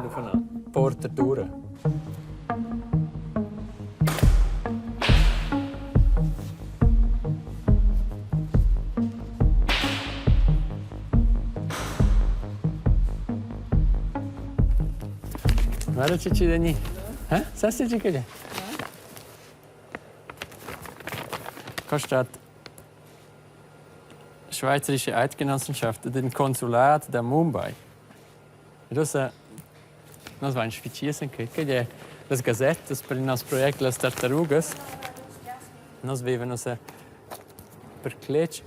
aufeinander. Porter durch. Guarda che ci vegni. Eh? Sai se ci che? Kostat Schweizerische Eidgenossenschaft den Konsulat da Mumbai. Ed ussa nus vain sficias in quei. Quei è las gasettas per il nos project Las tartarugas. Nus vevan ussa per cletg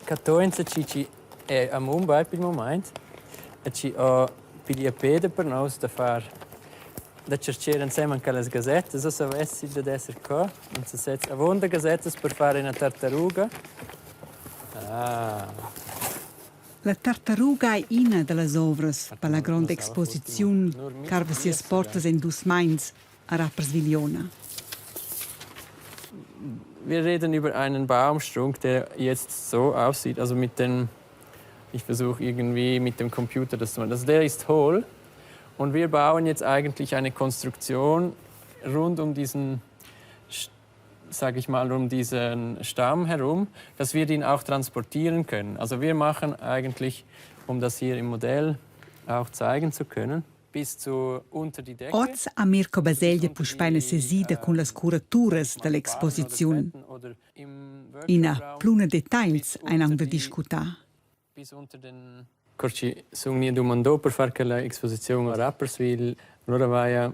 14 chi chi è a Mumbai pil mumaint e chi ho piglia peda per nus da far da tschercher insemen quellas gasettas. Ussa avessi dad esser qua in sesez avunda gasettas per far ina tartaruga. Ah. La tartaruga ei ina dallas ovras per la gronda exposiziun ch'arva sias portas en dus meins a Rapperswil-Jona. Wir reden über einen Baumstrunk, der jetzt so aussieht, also mit den ich versuche irgendwie mit dem Computer das zu machen. Also der ist hohl und wir bauen jetzt eigentlich eine Konstruktion rund um diesen sage ich mal, um diesen Stamm herum, dass wir den auch transportieren können. Also wir machen eigentlich, um das hier im Modell auch zeigen zu können, bis zu unter die Decke. Oz ha Mirko Baselgia puspei ina sesida cun las curaturas dall'exposiziun. Ina pluna detagls ein aunc da discutar. Bis unter den Cur chi sun gnü dumandò per far quella exposiziun a Rapperswil, alura vaja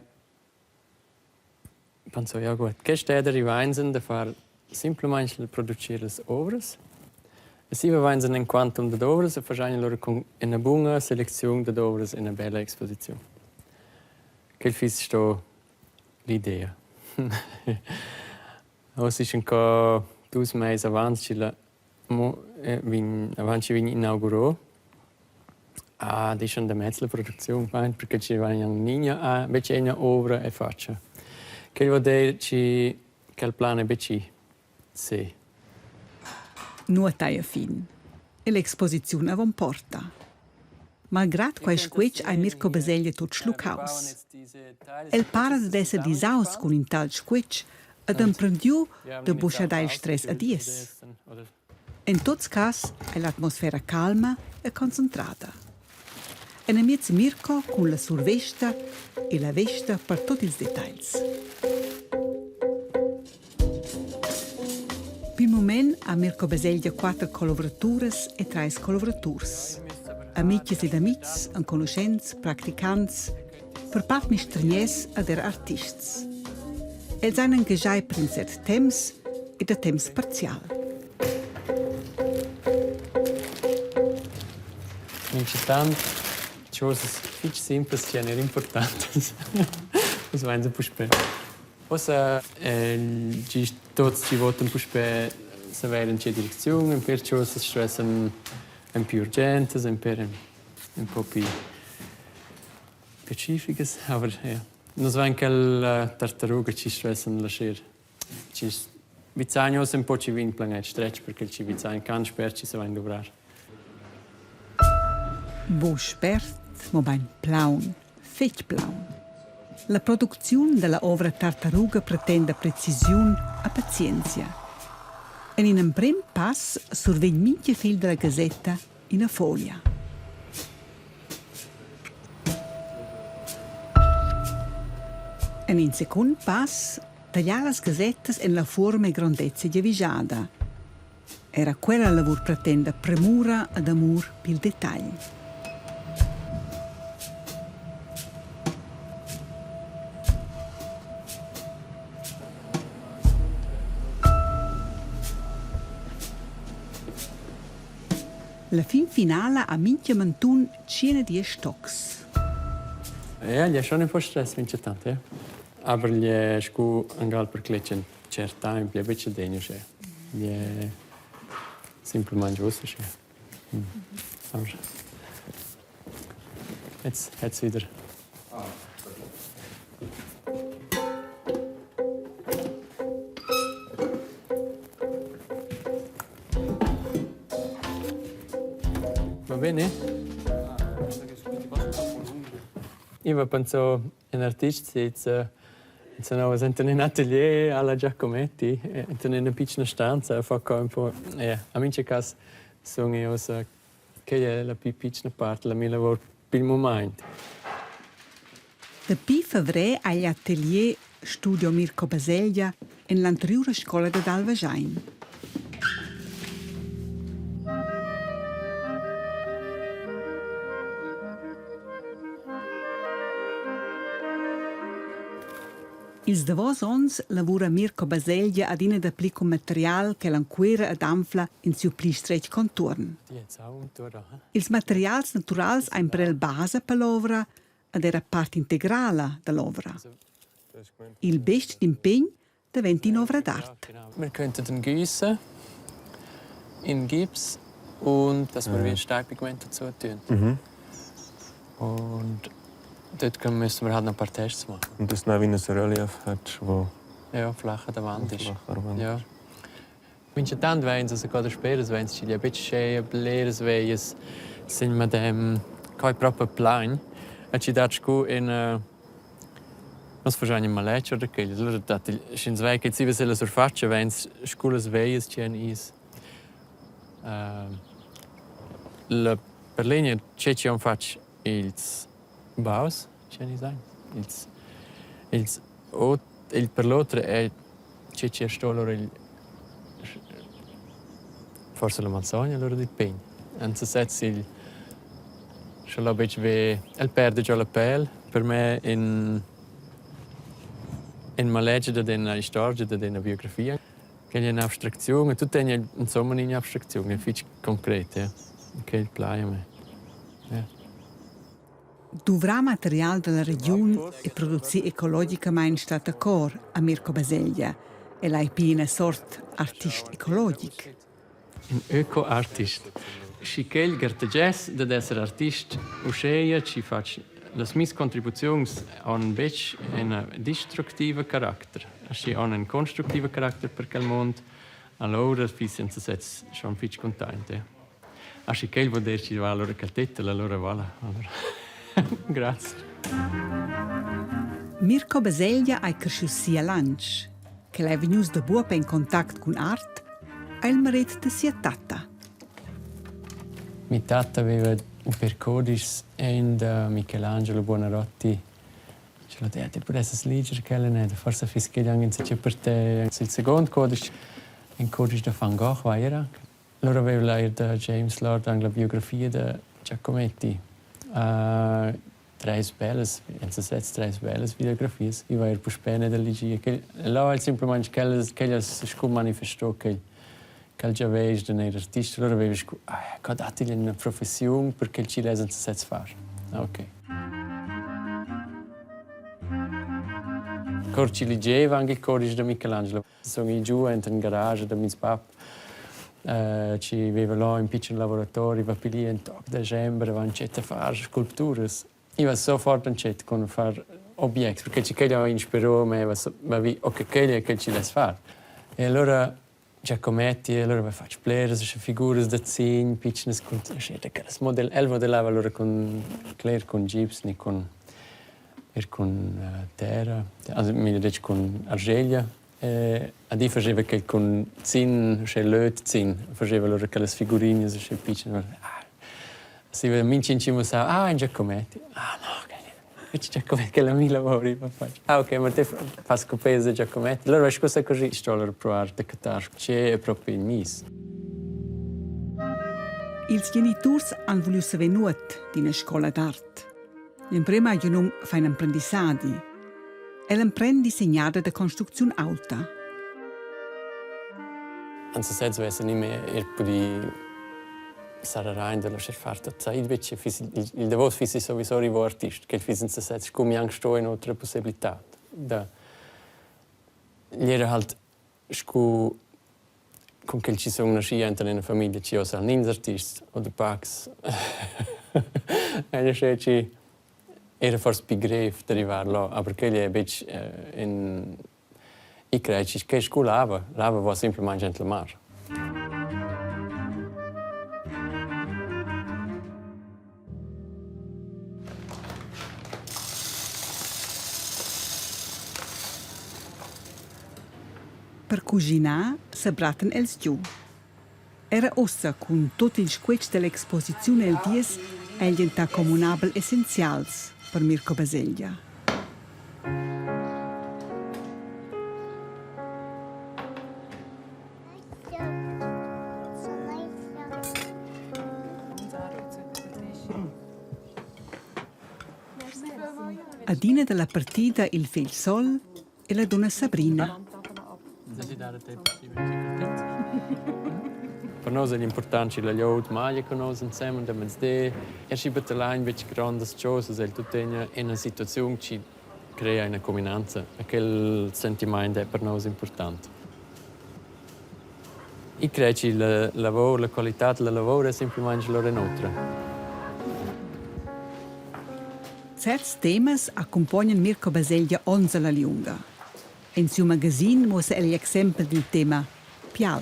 pensò, ja gut, che steda rivainsen da far simplamaing producir las ouvras. E siva vainsen ün quantum dad ouvras e faschain alura cun üna buna selecziun dad ouvras üna bella exposiziun. Quel füss sto l'idea. Uoss es ancò dus mais avant chi la Mo vegn avant chi vegn inaugurò ah dischan da mez la producziun bain perché chi vain nigna a be ina ouvra e fatscha. Quel vo dir chi quel plan è be chi sì. Nuot haja fin. E l'exposiziun avon porta. Malgrad quei squetsch ei Mirco Baseglia tut schluccaus. El para dad esser disaus cun in tal squetsch ed emprendiu da buca dar il stress a dies. En tuts cass ei l'atmosfera calma e concentrada. Enamiez Mirco cun la survesta e la vesta per tut ils detagls. Pil mument ha Mirco Baselgia quatter collavoraturas e treis collaboraturs. Amiches ed amitgs, enconuschents, practicants, per part mistergners ed era artists. Els ein engaschai per in cert temps e da temps parzial. Minchatant chosas fich simplas chi eran importantas. Nus vains puspè. Uossa gist tuots chi votan puspè savair in che direcziun, ün pêr chosas stuessan ün pü urgentas, ün pêr ün po pü specificas, aber ja. Nus vain quel tartaruga chi stuessan lascher chi vizzagn uossa ün po chi vegn planet stretg perché chi vizzagn can spert chi sa vain dovrar. Buc spert, mobein plaun, fetg plaun. La producziun dalla ovra Tartaruga pretenda precisiun e pazienzia. En in emprem pass survegn mintga fegl dalla gasetta ina folia. En in secund pass tagliar las gasettas en la fuorma e grondezia giavischada. Era quella lavur pretenda premura ed amur pil detagl. La fin finala ha mintga mantun 110 tocs. Ja, gli è schon un po stress minchatant, ja. Aber gli è scu angal per cletg cert temp, gli è betg degn uschè. Gli è simplamaing uss uschè. Aber jetzt hat's wieder. Va bene? Io penso in artist sez insomma enten in atelier alla Giacometti, enten ina pitschna stanza e fa co ün po ja, a mincha cas sun io ussa quella è la pli pitschna part della mia lavor pil mumaint. Dapi favrer ha igl atelier Studio Mirco Baselgia en l'anteriura scola dad Alvaschein. Ils davos onns lavura Mirco Baselgia adina dapli cun material ch'el enquera ed anfla en siu pli stretg contuorn. Ils materials naturals ein per el basa per l'ovra ed era part integrala dall'ovra. Il best d'impegn daventa in'ovra d'art. Wir könnten den gießen in Gips und dass wir wie ein Steinpigment dazu tun. Und dort müssen wir halt noch ein paar Tests machen. Und das dann wie ein Relief hat, wo Ja, flach an der Wand ist. flach an der Wand Ja. ist. Minchatant vains ussa qua dasperas vains schi betg uschea bleras veias sin medem quai propi plain e chi dat scu ina nus faschain ün maletg or da quel. Alura dat il sch'ins vei che zieva sülla surfatscha vains scu las veias chi han is. La per l'egna che chi han fatg ils baus chi han is aint, ils ils ot il per l'otra è Che chi sto alura il forsa la malsogna alura dil pign. En sesez il sche l'ho betg ve el perda giò la pel. Per me in in maletg dad ina istorgia, dad ina biografia. Quella è ün'abstracziun e tuttegna insomma ün'abstracziun, è fich concret, ja. Quel plai a me. Ja. Duvrà material dalla regiun e producì ecologicamain stat a cor a Mirco Baselgia. El ei pia ina sort artist ecologic. In ökoartist. Schi quel gartegiess dad esser artist uscheia chi fatsch las mias contribuziuns han betg ina destructiva caracter, schi han in constructiva caracter per quel mond, allora fiss in sesez schon fitg cuntaint. Ja. Ah, schi quel vuol dir chi va allura quel titel, allura voilà. Allura. Grazie. Mirko Baselgia ei crescius si a Lantsch. Ch'el ei vegnius da buob en contact cun art, ha il maret da sia tatta. Mia tatta aveva un per codischs ein da Michelangelo Buonarroti. Ce l'ho detto, pudesses leger quella neda, forse fiss quella anche insacché per te. Il secondo codice, un codice da Van Gogh, va era. Lura aveva eir da James Lord anc la biografia da Giacometti. Treis bellas, en sesez treis bellas biografias. I va eir puspè da leger quel. Là el simplamaing quellas quellas scu manifestò ch'el ch'el giaveisch da gnir artist. Lura aveva scu ah, co dat igl üna professiun per quel chi less en sesez far. Okay. Cur chi ligeva anche il codice da Michelangelo Sun i giu enten garage da meis bap chi veva là ün pitschen lavuratori, va piglià ün toc da dschember e va antschet a far sculpturas. I va sofort antschet cun far objects, perché chi quel ha inspirò me, va va vi, okay, quel è quel chi less far. E allura Giacometti, allura va fatg bleras figuras da zin, pitschnas cun model, el modellava allura cun cler cun gips ni cun er cun terra, also meglio detg cun argeglia. Ed i faceva quel cun zin, uschè löt zin, faceva allura quellas figurinas uschè pitschnas. Ah, si mintgin ci mussava, ah, in Giacometti. Ah no, che Giacometti, che la mia lavori. Ah ok, ma te fas copias da Giacometti. Allora scusa così, sto allora provare da cattar che è proprio il mis. Ils geniturs han vuliu saver nuot d'ina scola d'art. L'emprema ha giu num fa in emprendissadi. El empren dissegnada da construcziun aulta. En sesez vess ni mehr er pudì sarar da lascher far tot sai invece fiss il, il davos fissi sowieso rivo artist, che fiss in sesez scu anche sto in otra possibilità. Da gli era halt scu cun quel chi sun naschì enten üna famiglia chi uossa han ins artists oder pacs. Ed uschè chi era forse pi grev d'arrivar là, aber quel è betg in i crei chi che scu lava, lava va simplamaing aint la mar. Per cuschinar sebrattan els giu. Era ussa cun tut il squetsch dall'exposiziun el dies ei il gentar communabel essenzials per Mirco Baselgia. Adina dalla partida il fegl Sol e la dunna Sabrina. Per nus è l'important che la glieud maglia con nus ensemen da mezdi. E schi battelain betg grondas chosas, el tuttegna ina situaziun chi crea ina cuminanza. E quel sentimaint è per nus important. I crei chi la lavor, la qualità della lavor è simplamaing lur ün'otra. Certs temas accumpognan Mirco Baselgia onns alla liunga. En siu magazin muossa el igl exempel dil tema pial.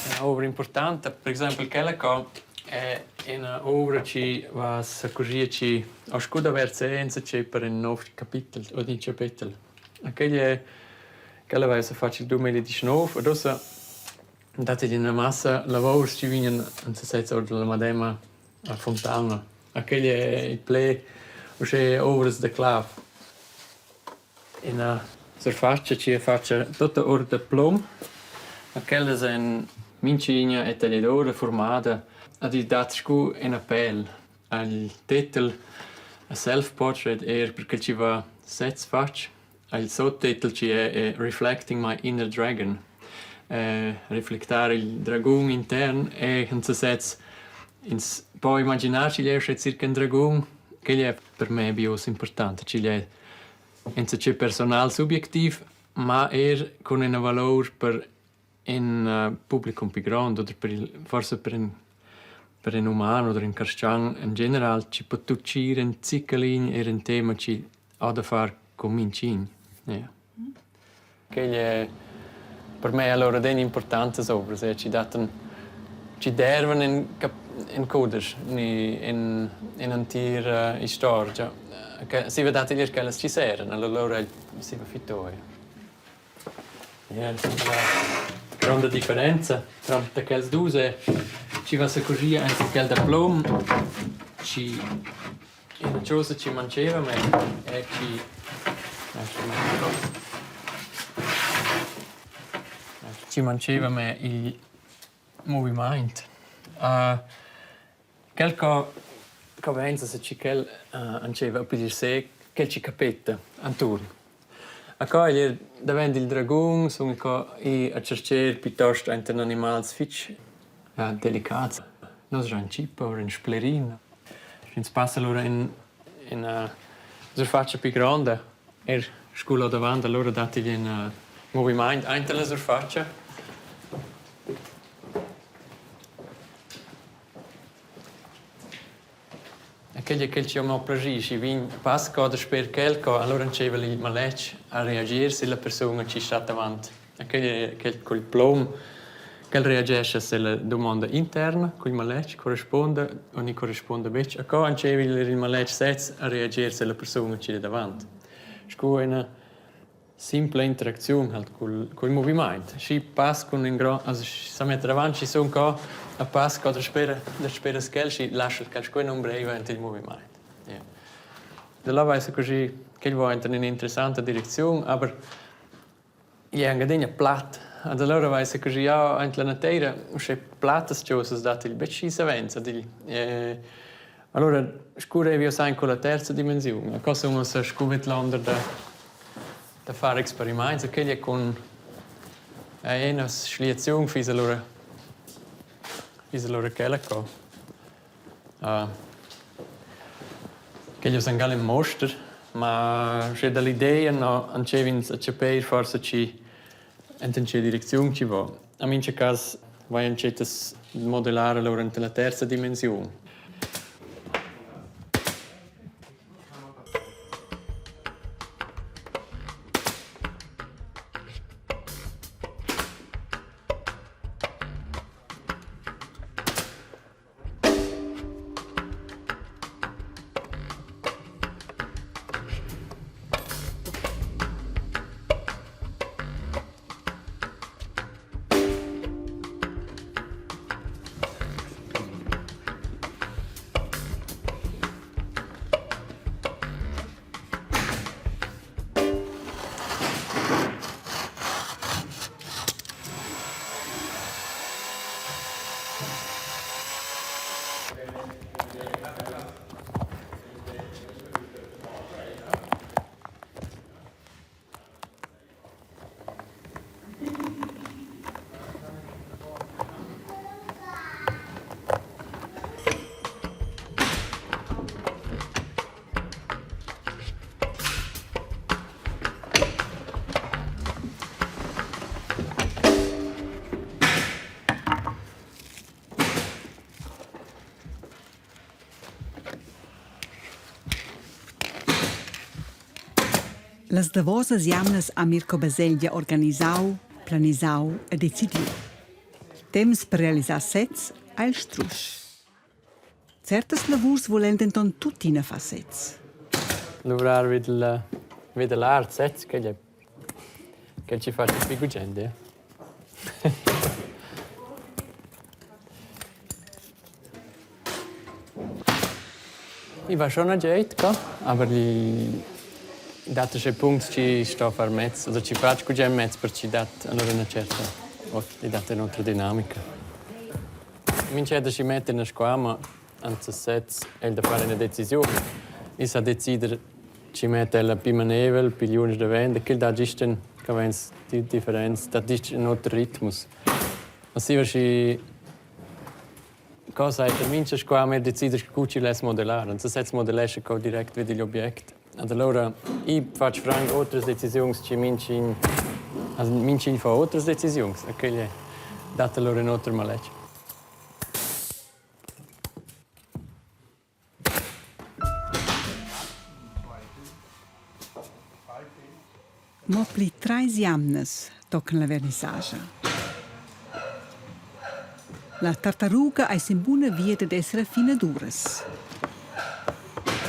Üna ouvra importanta, per exaimpel quella qua è üna ouvra chi va a s'accorger chi ho scu d'avair senza per ün nouv capitel o ün chapetel. Quella è quella vaisa fatg il 2019 ed ussa dat ina massa lavurs chi vegnan in sesez our da la madema fontana. A quella è il ple uschè ouvras da clav. Ina surfatscha chi è fatta tutta our da plom. A quellas èn minch'ina è tagliadora formada ad i dat scu ina pel. Il tetel a self-portrait eir perche chi va sez fatg. Il sottetel chi è è «Reflecting my inner dragon». Reflectar il dragun intern e in sesez ins po imaginar ch'igl è uschè circa ün dragun. Quel è per me be uss important, ch'igl è insatge personal subjectiv, ma eir cun üna valur per in publicum pli grond oder per il forsa per ün per ün uman oder ün carstgaun in general chi po tuchir ün zichelin eir ün tema chi ha da far cun minchün. Ja. Quegl è per me alura adegna importantas ouvras, eh, chi dattan chi dervan in in cudesch ni in in entira istorgia. Che siva dat igl quellas chi seran, allura siva fitto. Ja, la gronda differenza tranter quels dus è chi va s'accorgia aint quel da plom chi üna chosa chi mancheva me è chi chi mancheva me il movimaint. Quel co co vainsa se chi quel antscheva a piglier se quel chi capetta anturn. A co igl er davent il dragun sun co i a tschercher piuttost ainten animals fich delicats. Nus eran tschippa or ün splerin. Sch'ins passa alura in ina surfatscha pli gronda, er scu là davant, alura dat igl ün movimaint ainten la surfatscha. E quel è quel chi ho plaschi, schi vegn Pasca dasper quel co, alura dscheva il maletg a reagir silla persuna chi sta davant. E quel è quel cul plom, quel reagescha se la dumonda interna cul maletg correspuonda o ni correspuonda betg. A co antscheva il maletg sez a reagir se la persuna chi è davant. Scu üna simpla interacziun halt cul cul movimaint. Schi pass cun ün gron also schi sa metter avant schi sun co a pass co daspera daspera quel schi lascha'l quel sco ün'umbraiva aint il movimaint. Ja. Da là vaisa così ch'el vo aint in ün'interessanta direcziun, aber i è anc adegna plat. Ad allura vaisa così ja aint la nateira uschè plattas chosas dat il betg schi savens ad igl. Allura scurrevi uss aunc culla terza dimensiun. Co sun ussa scuvidlonder da da far experimaints e quegl è cun ina schliaziun fiss allura fiss allura quella co. Quegl es angal ün muoster, ma sche da l'idea no antschev'ins a chapir forsa chi enten che direcziun chi vo. A mincha cas vai antschet a modellar allura enten la terza dimensiun. Las davosas jamnas ha Mirco Baselgia organisau, planisau e decidiu. Temps per realisar sez ha el strusch. Certas lavurs vulan denton tuttina far sez. Luvrar vid la vid l'art sez, quel è quel chi fa pli gugent, ja. I va schon a geit co, aber i dat sche puncts chi sto far mez, also chi fatsch gugent mez per chi dat allura üna certa i dat ün'otra dinamica. Minch'eda schi metta üna squama an sesez el da far üna decisiun. I sa decider chi metta ella pi manevel, pi lunsch davent e quel dà gist ün ch'avains differents, dat gist ün oter ritmus. Ma siva schi Cosa è mincha squama decider cu chi less modellar. An sesez modellescha co direct vid igl object. Ad allura i fatsch franc otras decisiuns chi minchin also minchin fa otras decisiuns e quel dat allura ün oter maletg. Mo pli treis jamnas tochen la vernissascha. La tartaruga ei sin buna via dad esser a fin ad uras.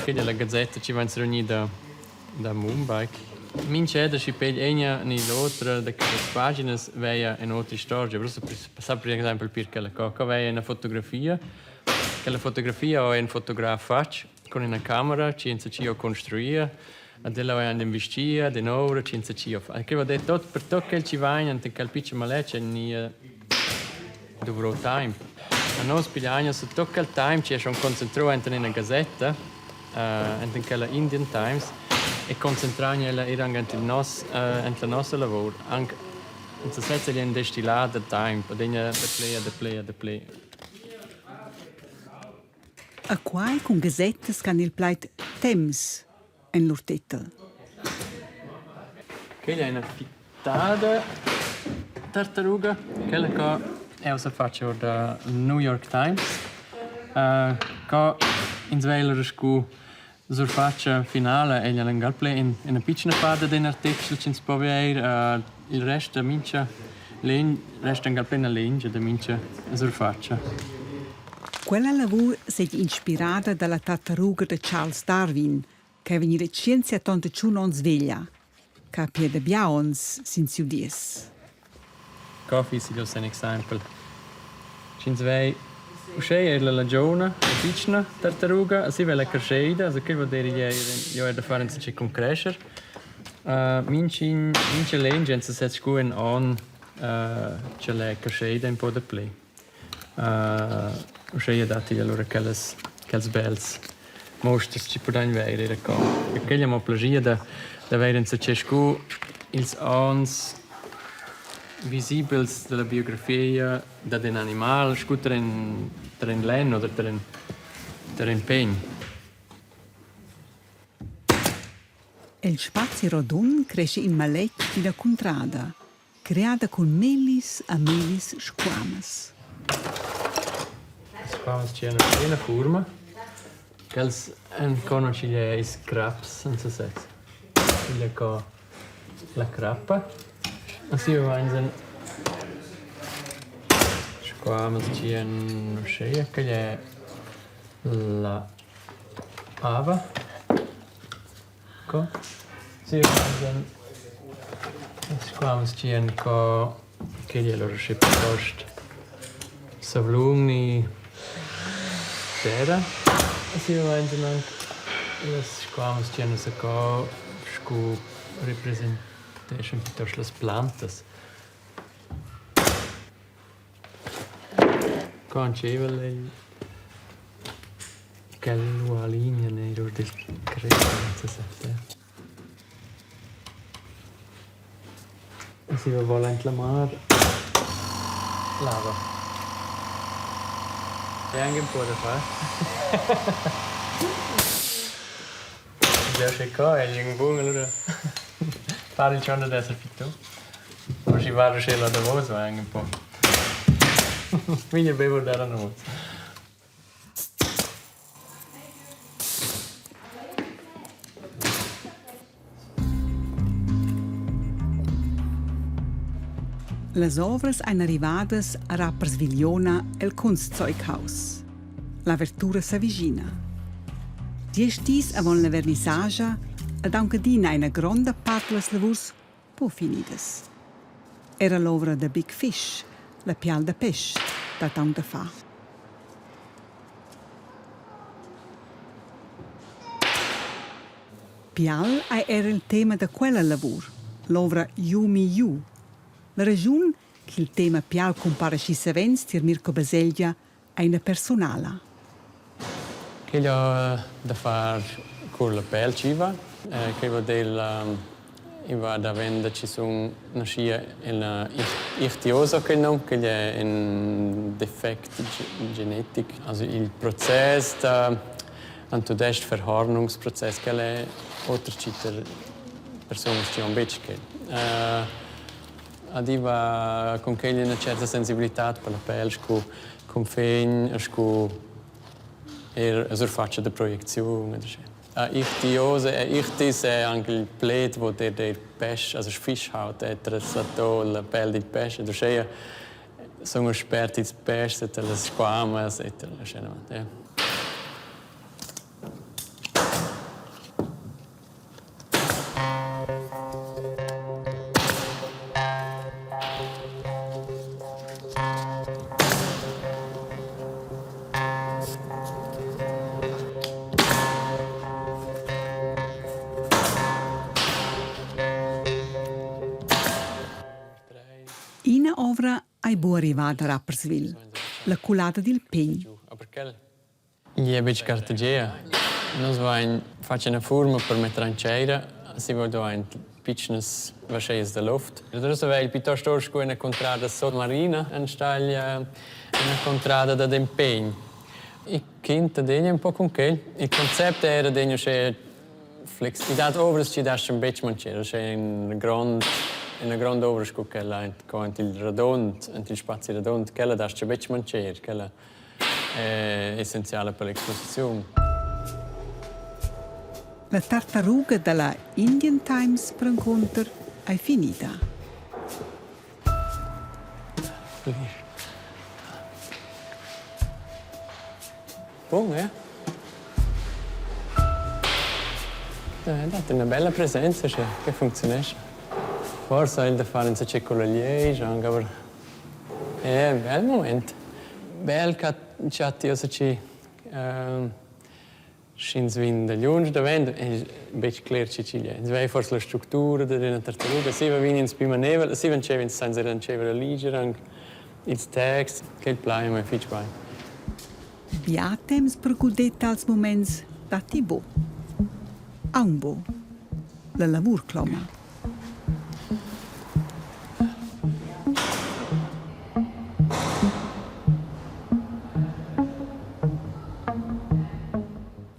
Quella è la gazzetta chi vain reunida da Mumbai. Minch'eda schi pegl egna ni l'otra da quellas paginas veia ün'otra istorgia. Però sa per exaimpel pir quella co. Co veia üna fotografia. Quella fotografia ho ün fotograf fatg cun üna camera chi insacchi ho construia. Ad ella ho investia d'ün'oura chi insacchi ho fat. Que va det tot per tot quel chi vain ant in quel pitschen maletg e gnìa Dovrò taimp. A nus pigliaina su tuot quel taimp chi es schon concentro enten üna gazetta, enten quella Indian Times e concentrain ella eir anc ant il nos ant la nossa lavur. Anc in sasez è ün destillat da taimp, adegna daplè e daplè e daplè. E quai cun gasettas ch'han il plaid temps en lur tetel. Quella è üna fittada tartaruga, quella qua eu sa fatsch our da New York Times. Uh, co ins veglia scu surfatscha finala egl al ple in üna pitschna part d'ün artechel ch'ins po veir. Uh, il rest da mincha legn resta angal plena lengia da mincha surfatscha. Quella lavur seigi inspirada dalla tartaruga da Charles Darwin, ch'ei vegnida tschient onns veglia, che ha pia da bia onns sin siu dies. Co fiss igl uss in exaimpel? Sch'ins vei uschè eir la lagiona, la pitschna tartaruga, aschi vegn la crescheida, also quel vuol dir igl ei da far enzatgei cun crescher. Mintgin, mintga lengia en sesez scu in onn ch'el è crescheida ün po dapli. Uscheia datti alura quellas quels bels mosters chi pudain veir eir qua. E quella m'ho plaschia da da veir insatgè scu ils ons visibels da la biografia dad ün animal scu tar ün tar ün len oder tar ün tar ün pegn. El spazi rodund cresce in maletg d'ina cuntrada, creada cun mellis a mellis squamas. Squamas chi han üna fuorma ch'els enconuschan ils craps in sasez. Igl è co la crappa. Aschi vains ün squamas chi han uscheia ch'igl è la ava. Co? Sì, qua tschien co ch'igl è lura schi piuttost sablun ni terra. Silmeins anc las squamas tschien ussa co scu representeschan piuttost las plantas. Co antscheiva el quella linea neir our dil crap senza E si va aint la mar lava. È anche un po' da far. Già sche co è ün bun allura far il schon dad esser più. Ma schi va uschè là davos va anche un po'. Miglia bever dalla noz. Las ovras ein arrivadas a Rapperswil-Jona el Kunstzeughaus. L'avertura s'avischina. Diesch dis avon la vernissascha ed aunc adina ina gronda part dallas lavurs buc finidas. Era l'ovra da Big Fish, la pial da pèsch, dat aunc da far. Pial ei era il tema da quella lavur, l'ovra Yumi Yu. La raschun ch'il tema pial cumpara schi savens tier Mirco Baselgia ei ina persunala. Quel ha da far cun la pel tschivva. Quei vul dir i va davent da chi sun naschia illa ichtiosa quel nom, quel è ün defect genetic. Also il process da an tudestg Verhornungsprozess, quel è oter chi tar persunas chi han betg quel. Ad i va cun quel üna tscherta sensibilità per la pel scu cunfin e scu eir surfatscha da projecziun ed uschè. Ichtiose e ichtis è anche il pled vuol dir der pesch, also Fischhaut è traslato la pel dil pesch ed uscheia sun spert ils peschs e las squamas e uschè ja. Ina ovra ei buc arrivada a Rapperswil, la culada dil pign. Igl è betg gartegia. Nus vain fatg üna fuorma per metter aint tscheira. Si vo do aint pitschnas vaschellas da luft. Adesso vegl piuttosto or scu üna cuntrada sottomarina enstagl üna cuntrada dad impegn. I quinta adegna ün po cun quel. Il concept era adegna uschè flex. I dat ovras chi daschan betg mancher, uschè ün grond üna grond'ovra scu quella aint co aint il radund, aint il spazi radund, quella das-cha betg mancher, quella è essenziala per l'exposiziun. La tartaruga dalla Indian Times perencunter ei finida. Bun, eh? Dat una bella presenza, sche che funzionesce. Forse il da fare insacché con la liege, anche aber È bel mument. Bel ch'ha chatti ussa chi sch'ins vegn da lunsch davent è betg cler chi ch'igl è. Ins vei forse la structura dad üna tartaruga, siva vegn ins pli maneivel, siva entscheiva ins sainza ir entscheiver a liger anc ils texts, quel plai a mei fitg bain. Bia temps per guder tals muments datti buc. Aunc buc. La lavur cloma.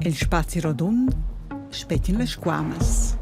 El spazi rodund spetgan las squamas.